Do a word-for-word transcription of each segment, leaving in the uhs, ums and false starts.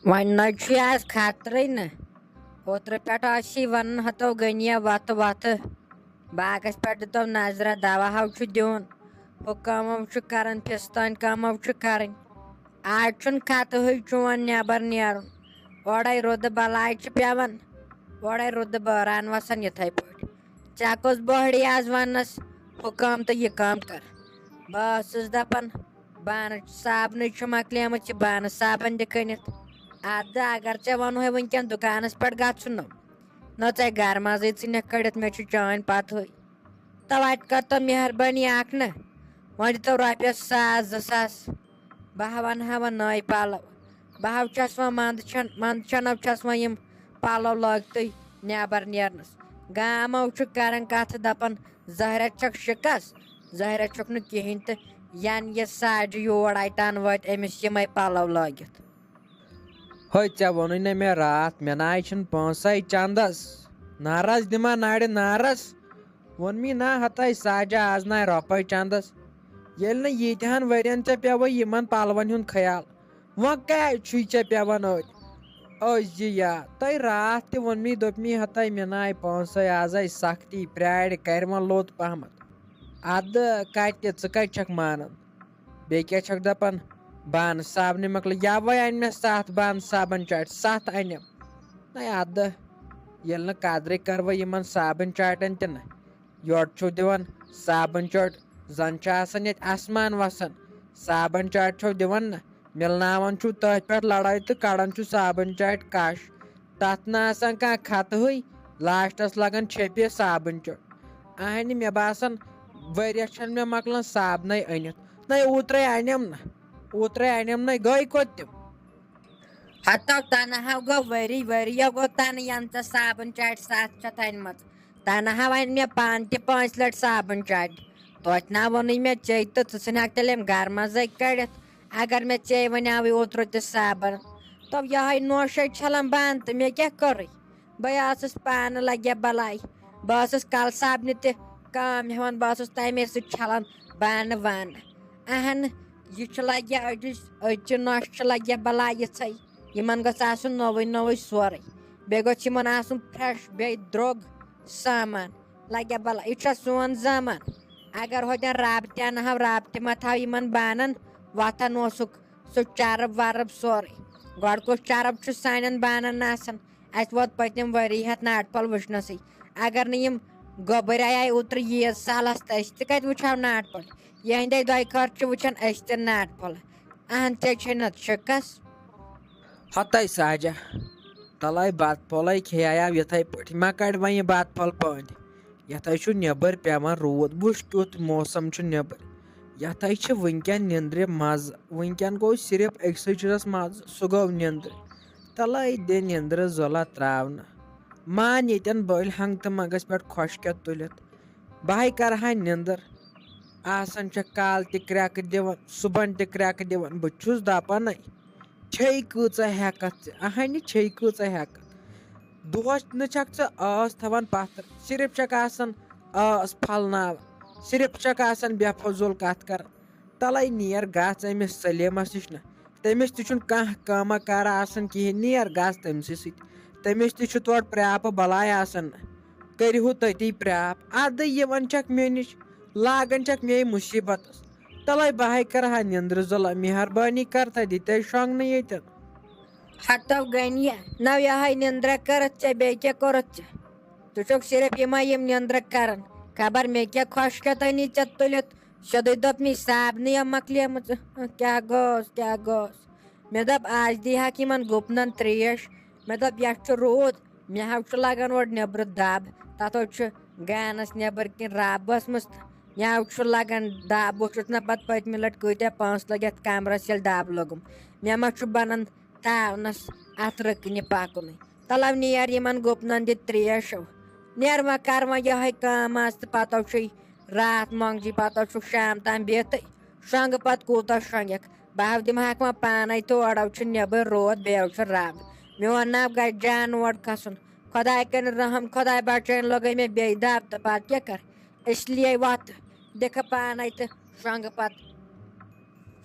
وۄنۍ نہ چھُے آز خطرٕے نہٕ۔ اوترٕ پٮ۪ٹھ ٲسی وَنان ہَتو غنیہ وَتھٕ وَتھٕ۔ باغَس پٮ۪ٹھ دِتو نظرہ، دوا ہَو چھُ دیُن، ہُہ کٲم ہَو چھُ کَران، فِستٲنۍ کٲم ہَو چھُ کَرٕنۍ۔ آز چھُنہٕ خطہٕے چون نٮ۪بر نیرُن۔ اورَے رُدٕ بَلاے چھِ پٮ۪وان، اورَے رُدٕ بٲران وَسان یِتھَے پٲٹھۍ۔ ژےٚ کُس بۄہڑی آز وَننَس، ہُہ کٲم تہٕ یہِ کٲم کَر؟ بہٕ ٲسٕس دَپان، بانہٕ صابنٕے چھُ مۄکلیمٕژ، یہِ بانہٕ صابن دِ کٕنِتھ۔ اَدٕ اگر ژےٚ وَنہوے وٕنکٮ۪ن دُکانَس پٮ۪ٹھ گژھُن نہٕ، نہ ژَے گَرٕ منٛزٕے ژھٕنِکھ کٔڑِتھ، مےٚ چھُ چٲنۍ پَتہٕے۔ تو اَتہِ کَر تو مہربٲنی اَکھ نہ، وۄنۍ دِتو رۄپیَس ساس زٕ ساس۔ بہٕ ہا وَنہٕ ہا وۄنۍ نٔے پَلو۔ بہٕ ہا چھَس وۄنۍ منٛدٕ چھَن، منٛدٕ چھَنو چھَس وۄنۍ یِم پَلو لٲگتٕے نٮ۪بر نیرنَس۔ گامو چھُ کَران کَتھٕ دَپان، ظٲہرہ چھَکھ شِکَس، ظٲہرہ چھُکھ نہٕ کِہیٖنۍ تہٕ یَنہٕ یہِ ساجہِ یور اَتہِ تَنہٕ وٲتۍ أمِس یِمَے پَلو لٲگِتھ۔ ہے، ژےٚ ووٚنُے نہ مےٚ راتھ، مےٚ نہ آے چھِنہٕ پونٛسَے چَندَس۔ نارَس دِما نَرِ نارَس۔ ووٚن مے نہ ہَتَے ساجہ آز نہ آے رۄپَے چَندَس۔ ییٚلہِ نہٕ ییٖتِہَن ؤرِیَن ژےٚ پٮ۪وَے یِمَن پَلوَن ہُنٛد خیال، وۄنۍ کیٛازِ چھُے ژےٚ پٮ۪وان أتھۍ؟ أزۍ یہِ یاد۔ تۄہہِ راتھ تہِ ووٚن مے، دوٚپ مے ہَتَے مےٚ نہ آے پونٛسَے، آز آے سختی، پرٛارِ کَرِ وۄنۍ لوٚت پَہمَتھ۔ اَدٕ کَتہِ، ژٕ کَتہِ چھَکھ مانان؟ بیٚیہِ کیٛاہ چھَکھ دَپان؟ بانہٕ صابنہِ مۄکلے، یَوَے اَنہِ مےٚ سَتھ بانہٕ صابَن چاٹہِ، سَتھ اَنٮ۪م۔ نَے اَدٕ، ییٚلہِ نہٕ قدرٕے کَروٕ یِمَن صابَن چاٹٮ۪ن تہِ نہٕ، یورٕ چھُو دِوان صابَن چاٹہِ، زَن چھِ آسان ییٚتہِ اَسمان وَسان۔ صابَن چاٹہِ چھَو دِوان نہ، مِلناوان چھُو تٔتھۍ پٮ۪ٹھ لَڑٲے تہٕ کَڑان چھُو صابَن چاٹہِ کَش۔ تَتھ نہٕ آسان کانٛہہ خطہٕے، لاسٹَس لَگان چھیٚپہِ صابَن چاٹہِ۔ اَہنہِ، مےٚ باسان، ؤریَس چھَنہٕ مےٚ مۄکلان صابنَے أنِتھ۔ نَے اوترَے اَنٮ۪م نہ، اوترَے اَنٮ۪م نَے، گٔے کوٚت تِم؟ ہتو تنہا گوٚو ؤری، ؤرۍ یو گوٚو تنہٕ ینہٕ ژےٚ صابن چاٹہِ ستھ چھَتھ انِمژٕ۔ تنہا وۄنۍ مےٚ پانہٕ تہِ پانٛژِ لٹہِ صابن چاٹہِ۔ توتہِ نا ووٚنُے مےٚ ژےٚ تہٕ ژٕ ژھٕنہکھ تیٚلہِ أمۍ گرٕ منٛزے کٔڑِتھ۔ اگر مےٚ ژےٚ ونیاوٕے اوترٕ تہِ صابن، تو یہے نوشے چھلان بنٛد تہٕ مےٚ کیٛاہ کٔرٕے؟ بہٕ ٲسٕس پانہٕ لگیا بلاے۔ بہٕ ٲسٕس کلہٕ صابنہِ تہِ کٲم ہٮ۪وان، بہٕ ٲسٕس تمے سۭتۍ چھلان بانہٕ وانہٕ۔ اہن، یہِ چھُ لگیا أڑِس، أڑۍ چہِ نۄشہِ چھِ لگیا بلاے یِژھے۔ یِمن گوٚژھ آسُن نوٚوُے نوٚوُے سورُے۔ بیٚیہِ گوٚژھ یِمن آسُن fresh، بیٚیہِ درٛوگ سامان۔ لگیا بلاے، یہِ چھا سون زمان؟ اگر ہوتٮ۪ن رب تہِ انہو، رب تہِ ما تھاو یِمن بانن، وۄتھان اوسُکھ سُہ چرٕب ورٕب سورُے۔ گۄڈٕ کُس چرٕب چھُ سانٮ۪ن بانن آسان؟ اَسہِ ووت پٔتِم ؤری ہٮ۪تھ ناٹہِ پھوٚل وٕچھنَسٕے۔ اگر نہٕ یِم گۄبٕرۍ آیہِ اوترٕ عیٖد سالَس، تہٕ أسۍ تہِ کَتہِ وٕچھو ناٹہِ پھوٚل؟ یِہِنٛدے دۄیہِ خٲر چھِ وٕچھان أسۍ تہِ ناٹہِ پھوٚل۔ اَہَن، ژےٚ چھے نَتہٕ شِکَس۔ ہَتَے ساجہ، تَلَے بَتہٕ پھوٚلَے کھیٚیاو یِتھَے پٲٹھۍ۔ مہ کَڑِ وۄنۍ یہِ بَتہٕ پھوٚل پٲنٛدِ۔ یَتھ ہَے چھُ نیٚبٕرۍ پٮ۪وان روٗد، وٕچھ کیُتھ موسم چھُ نیٚبٕرۍ۔ یَتھ ہَے چھِ وٕنکٮ۪ن نیٚنٛدرِ مَزٕ۔ وٕنکٮ۪ن گوٚو صرف أکسٕے چیٖزَس مَزٕ، سُہ گوٚو نیٚنٛدٕر۔ تَلَے دِ نیٚنٛدرٕ زۄلا ترٛاونہٕ۔ مان ییٚتٮ۪ن بٔلۍ ہنٛگتہٕ منٛگَس پٮ۪ٹھ خۄشکٮ۪تھ تُلِتھ۔ بہٕ ہَے کَرٕ ہا نیٚنٛدٕر۔ آسان چھےٚ کالہٕ تہِ کرٛٮ۪کہٕ دِوان، صُبحن تہِ کرٛٮ۪کہٕ دِوان۔ بہٕ چھُس دَپانَے، چھے کۭژاہ ہٮ۪کَتھ ژےٚ؟ اَہَنہِ، چھے کۭژاہ ہٮ۪کَتھ؟ دۄہَس نہٕ چھَکھ ژٕ ٲس تھاوان پَتھر، صرف چھَکھ آسان ٲس پھَلناوان، صرف چھَکھ آسان بے فضوٗل کَتھ کَران۔ تَلَے نیر گژھ أمِس سلیٖمَس نِش نہ، تٔمِس تہِ چھُنہٕ کانٛہہ کٲمہ کارا آسان کِہیٖنۍ، نیر گژھ تٔمۍ سٕے سۭتۍ۔ تٔمِس تہِ چھُ تورٕ پرٛاپہٕ بَلاے آسان نہ، کٔرِہُو تٔتی پرٛاپھ۔ اَدٕ یِوان چھَکھ مےٚ نِش، لاگان چھَکھ مے مُصیٖبتَس۔ تَلَے بہٕ ہَے کَرٕ ہا نیٚنٛدرٕ زۄلہ، مہربٲنی کَر تہٕ دِ تَے شۄنٛگنہٕ ییٚتٮ۪ن۔ ہتو غنیہ، نو یہے نیٚنٛدرا کٔرٕتھ ژےٚ، بیٚیہِ کیٛاہ کوٚرُتھ ژےٚ؟ ژٕ چھُکھ صرف یِمے یِم نیٚنٛدرٕ کران۔ خبر مےٚ کیٛاہ خۄشکیٚتٲنی ژےٚ تُلِتھ، سیوٚدُے دوٚپ مےٚ صابنٕے یا مۄکلیمٕژ۔ کیٛاہ گوٚوس، کیٛاہ گوٚوس؟ مےٚ دوٚپ، آز دی ہاکھ یِمن گُپنن ترٛیش۔ مےٚ دوٚپ، یتھ چھُ روٗد، مےٚ حظ چھُ لگان اورٕ نیٚبرٕ دب، تتھ حظ چھُ گانس نیٚبر کِنۍ رب ؤژھمٕژ۔ مےٚ حظ چھُ لگان دب، بہٕ چھُس نہ پتہٕ پٔتمہِ لٹہِ کۭتیاہ پونٛسہٕ لٔگۍ یتھ کمرس ییٚلہِ دب لوٚگُم۔ مےٚ ما چھُ بنان تاونس اتھ رٕکنہِ پکنُے۔ تلو نیر یِمن گُپنن دِ ترٛیش ہو۔ نیر وۄنۍ کر وۄنۍ یہے کٲم آز تہٕ پتہٕ چھُے راتھ مۄنگجہِ، پتہٕ چھُکھ شام تام بِہتھٕے۔ شۄنٛگہٕ پتہٕ کوٗتاہ شۄنٛگکھ؟ بہٕ ہا دِمہٕ ہاکھ وۄنۍ پانے تہٕ اورو چھُ نیٚبر روٗد، بیٚیہِ چھُ رب۔ میون ناو گژھِ جان اورٕ کھسُن۔ خداے کٔرِن رحم، خداے بچٲیِن، لگٲے مےٚ بیٚیہِ دب تہٕ پتہٕ کیٛاہ کر؟ اس لیے وۄتھ، دِکھٕ پانے تہٕ شۄنٛگہٕ پتہٕ۔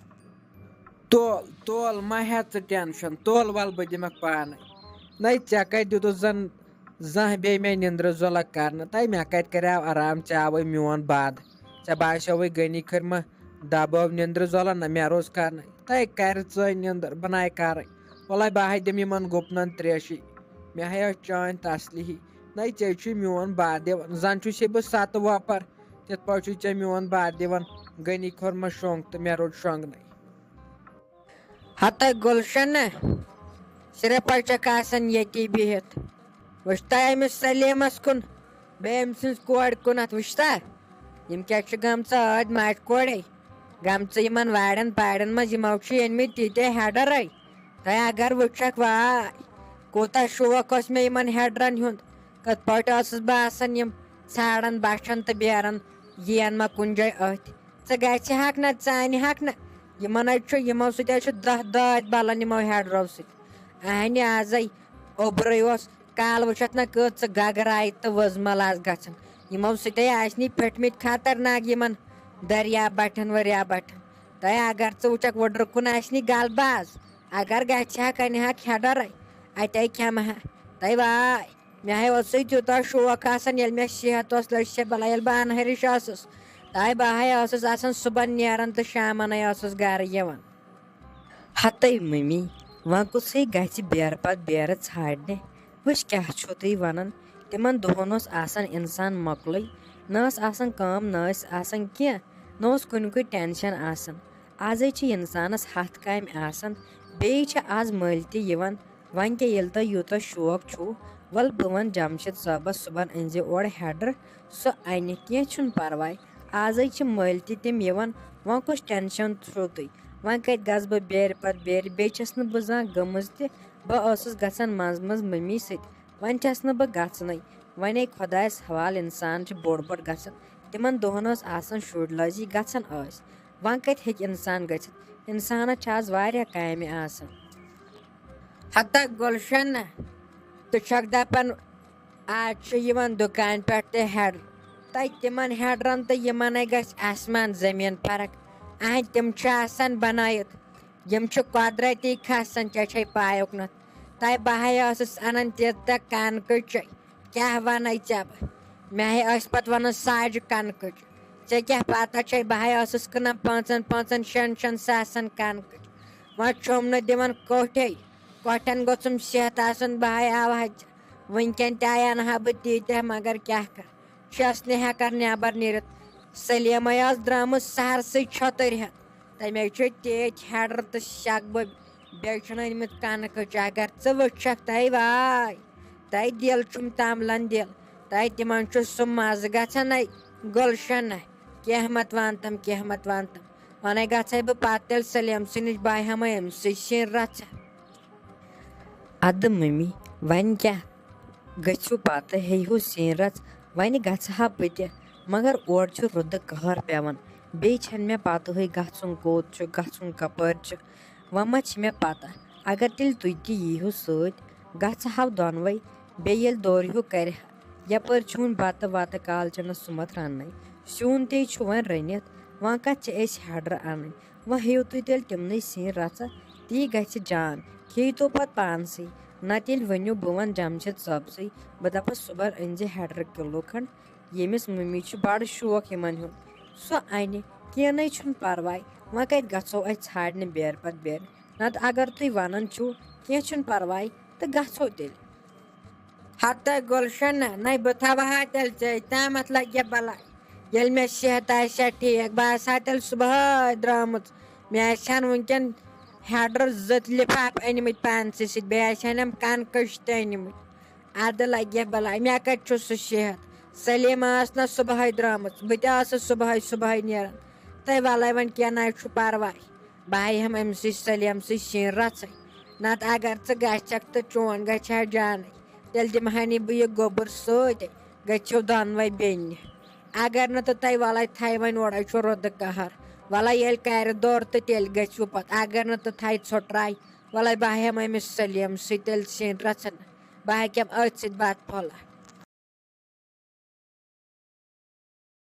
تول تول، مہ ہےٚ ژٕ ٹینشن، تول ول بہٕ دِمکھ پانے۔ نَے ژےٚ کتہِ دیُتُتھ زن زانٛہہ بیٚیہِ مےٚ نِندرٕ زۄلہ کرنہٕ؟ تَے مےٚ کتہِ کریاو آرام، ژےٚ آوے میون بد۔ ژےٚ باسیووُے غنی کھٔرۍ مہ دبٲو نِندرٕ زۄلہ نہ مےٚ روز کرنَے۔ تَے کرِ ژٕے نِندٕر، بہٕ نَے کرٕے۔ وَلَے بہٕ ہَے دِمہٕ یِمن گُپنن تریشی۔ مےٚ ہَے ٲس چٲنۍ تسلی ہی۔ نَے ژےٚ چھُے میون بد دِوان، زن چھُسے بہٕ ستہٕ وۄپر، تِتھ پٲٹھۍ چھُے ژےٚ میون بد دِوان۔ غنی کھوٚر مہ شۄنٛگ تہٕ مےٚ روٚٹ شۄنٛگنَے۔ ہتہ گُلشنہ، صرف پچکھ آسان ییٚتی بِہِتھ۔ وٕچھتا أمِس سلیمس کُن، بیٚیہِ أمۍ سٕنٛز کورِ کُنتھ وٕچھتا؟ یِم کیٛاہ چھِ گٔمژٕ ٲدۍ ماٹہِ کورے؟ گٔمژٕ یِمن وارٮ۪ن پارٮ۪ن منٛز، یِمو چھِ أنۍمٕتۍ تیٖتیٛاہ ہیڈرے۔ تۄہہِ اگر وٕچھکھ، واے، کوٗتاہ شوق اوس مےٚ یِمن ہیڈرن ہُنٛد۔ کِتھ پٲٹھۍ ٲسٕس بہٕ آسان یِم ژھانٛڈان بچھن تہٕ بیرن، یِین ما کُنہِ جایہِ أتھۍ۔ ژٕ گژھِ ہاکھ نہ، ژٕ انہِ ہاکھ نہ۔ یِمن حظ چھُ، یِمو سۭتۍ حظ چھُ دہ دٲدۍ بلان یِمو ہیڈرو سۭتۍ۔ اہنہِ آزے اوٚبرُے اوس، کالہٕ وٕچھتھ نہ کۭژ ژٕ گگراے تہٕ وٕزمل آس گژھان۔ یِمو سۭتۍ آسہِ نی پھٔٹمٕتۍ خطرناک یِمن دریا بٹھن وریا بٹھن۔ تۄہہِ اگر ژٕ وٕچھکھ وٕڈرٕ کُن آسہِ نی گل باز، اگر گژھِ ہا کنہِ ہا کھٮ۪ڈرے، اتے کھٮ۪مہٕ ہا۔ تۄہہِ واے، مےٚ ہے اوسُے تیوٗتاہ شوق آسان، ییٚلہِ مےٚ صحت اوس لٔج سے بلاے، ییٚلہِ بہٕ انہرِش ٲسٕس، تۄہہِ بہٕ ہے ٲسٕس آسان صُبحن نیران تہٕ شامنٕے ٲسٕس گرٕ یِوان۔ ہتے مٔمی، وۄنۍ کُسٕے گژھِ بیرٕ پتہٕ بیرٕ ژھانڈنہِ؟ وٕچھ کیٛاہ چھِو تُہۍ ونان؟ تِمن دۄہن اوس آسان انسان مۄکلٕے، نہ ٲس آسان کٲم، نہ ٲسۍ آسان کینٛہہ، نہ اوس کُنہِ کُے ٹینشن آسان۔ آزے چھِ انسانس ہتھ کامہِ آسان، بیٚیہِ چھِ آز مٔلۍ تہِ یِوان۔ وۄنۍ کیٛاہ، ییٚلہِ تۄہہِ یوٗتاہ شوق چھُو، ول بہٕ ونہٕ جمشید صٲبس صُبحن أنزِ اورٕ ہیڈر، سُہ انہِ، کینٛہہ چھُنہٕ پرواے۔ آزے چھِ مٔلۍ تہِ تِم یِوان، وۄنۍ کُس ٹینشن چھُو تُہۍ؟ وۄنۍ کتہِ گژھٕ بہٕ بیرِ پتہٕ بیرِ؟ بیٚیہِ چھس نہٕ بہٕ زانٛہہ گٔمٕژ تہِ، بہٕ ٲسٕس گژھان منٛزٕ منٛزٕ مٔمی سۭتۍ، وۄنۍ چھس نہٕ بہٕ گژھنٕے۔ وۄنۍ ہے خۄدایس حوالہٕ، انسان چھُ بوٚڑ بوٚڑ گژھان، تِمن دۄہن ٲس آسان شُرۍ لٲزی، گژھان ٲسۍ۔ وۄنۍ کتہِ ہیٚکہِ انسان گٔژھِتھ؟ انسانس چھِ آز واریاہ کامہِ آسان۔ ہتا گُلشنہ، ژٕ چھکھ دپان آز چھُ یِوان دُکان پٮ۪ٹھ تہِ ہیڈر؟ تۄہہِ تِمن ہیڈرن تہٕ یِمنے گژھِ آسمان زٔمیٖن فرق۔ اہنٛدۍ تِم چھِ آسان بنٲیِتھ، یِم چھِ قۄدرتی کھسان، ژےٚ چھے پایُک نتھ۔ تۄہہِ بہٕ ہے ٲسٕس انان تہِ تہٕ کنکہٕ چے، کیٛاہ ونے ژےٚ بہٕ؟ مےٚ ہے ٲسۍ پتہٕ ونان ساجہِ کنکہٕ چے۔ ژےٚ کیٛاہ پتہ چھے، بہٕ ہے ٲسٕس کٕنان پانٛژن پانٛژن شٮ۪ن شٮ۪ن ساسن کنکہٕ چے۔ وۄنۍ چھوم نہٕ دِوان کوٹھے، کوٹھٮ۪ن گوٚژھُم صحت آسُن، بہٕ ہے آوہا ژےٚ۔ وٕنکٮ۪ن تہِ آیہِ انہٕ ہا بہٕ تیٖتیٛاہ، مگر کیٛاہ کرٕ، چھَس نہٕ ہٮ۪کان نٮ۪بر نیٖرِتھ۔ سلیمے ٲس درٛامٕژ سحرسٕے چھۄتٕرۍ ہٮ۪تھ، تَمے چھُ تیٚتۍ ہیڈر تہٕ شکبہٕ بیٚیہِ چھُنہٕ أنمٕتۍ کنکہٕ چے۔ اگر ژٕ وٕچھکھ، تَے واے، تَے دِل چھُم تملن دِل، تَے تِمن چھُ سُہ مزٕ گژھان۔ اے گُلشنہ، کینٛہہ مت وان تم، کینٛہہ مت وان تم، ونے گژھے بہٕ پتہٕ تیٚلہِ سلیم سٕے نِش، بہٕ ہٮ۪مے أمۍ سٕے سِنۍ رژھا۔ ادٕ ممی، وۄنۍ کیٛاہ؟ گٔژھِو پتہٕ ہیٚیِو سِنۍ رژھ، وۄنۍ گژھٕ ہا بہٕ تہِ، مگر اورٕ چھُ رُدٕ قہر پٮ۪وان، بیٚیہِ چھَنہٕ مےٚ پتہٕے گژھُن کوٚت چھُ، گژھُن کپٲرۍ چھُ۔ وۄنۍ ما چھِ مےٚ پتہ، اگر تیٚلہِ تُہۍ تہِ ییٖہِو سۭتۍ، گژھٕ ہاو دۄنوَے، بیٚیہِ ییٚلہِ دورٕ ہیوٗ کرِ ہا۔ یپٲرۍ چھُ وُنہِ بَتہٕ وَتہٕ کالچَنَس سُمَتھ رَننَے، سیُن تے چھُ وۄنۍ رٔنِتھ، وۄنۍ کَتھ چھِ أسۍ ہیڈرٕ اَنٕنۍ؟ وۄنۍ ہیٚیِو تُہۍ تیٚلہِ تِمنٕے سِنۍ رَژھا، تی گژھِ جان، کھیٚیِو تو پَتہٕ پانسٕے۔ نَتہٕ ییٚلہِ ؤنِو بہٕ وَنہٕ جمشید صٲبسٕے، بہٕ دَپَس صُبحن أنۍ زِ ہیڈرٕ کِلوٗ کھنٛڈ، ییٚمِس مٔمی چھُ بَڑٕ شوق یِمَن ہُنٛد، سُہ اَنہِ، کینٛہہ نَے چھُنہٕ پَرواے۔ وۄنۍ کَتہِ گژھو أسۍ ژھانٛڈنہِ بیرٕ پَتہٕ بیرٕ؟ نَتہٕ اگر تُہۍ وَنان چھُو، کینٛہہ چھُنہٕ پَرواے، تہٕ گژھو تیٚلہِ۔ ہتہٕ گُلشنہ، نَے بہٕ تھاوٕ ہا تیٚلہِ ژےٚ تامَتھ لَگہِ بَلاے۔ ییٚلہِ مےٚ صحت آسہِ ہا ٹھیٖک، بہٕ آسہٕ ہا تیٚلہِ صُبحٲے درٛامٕژ۔ مےٚ آسہِ ہَن وٕنکٮ۪ن ہیڈرٕ زٕ لِفاف أنۍمٕتۍ پانسٕے سۭتۍ، بیٚیہِ آسہِ ہَنم کَنکٕچ تہِ أنۍمٕتۍ۔ اَدٕ لَگہِ بَلاے، مےٚ کَتہِ چھُ سُہ صحت؟ سلیمہ ٲس نہ صُبحٲے درٛامٕژ، بہٕ تہِ ٲسٕس صُبحٲے صُبحٲے نیران۔ تہٕ وَلَے وۄنۍ کینٛہہ نہ چھُ پَرواے، بہٕ ہا ہٮ۪مہٕ أمۍ سٕے سلیمسٕے سِنۍ رَژھٕے۔ نَتہٕ اگر ژٕ گژھکھ تہٕ چون گژھِ ہا جانٕے، تیٚلہِ دِمہٕ ہا نہٕ بہٕ یہِ گوٚبُر سۭتۍ، گٔژھِو دۄنوَے بیٚنہِ۔ اگر نہٕ تہٕ تۄہہِ وَلَے تھایہِ وۄنۍ اورَے چھُ رُدٕ قہر۔ وَلَے ییٚلہِ کَرِ دورٕ تہٕ تیٚلہِ گٔژھِو پَتہٕ، اگر نہٕ تہٕ تھایہِ ژھۄٹراے۔ وَلَے بہٕ ہٮ۪مہٕ أمِس سلیمسٕے تیٚلہِ سِنۍ رَژھَن، بہٕ ہٮ۪کٮ۪م أتھۍ سۭتۍ بَتہٕ پھوٚلہ۔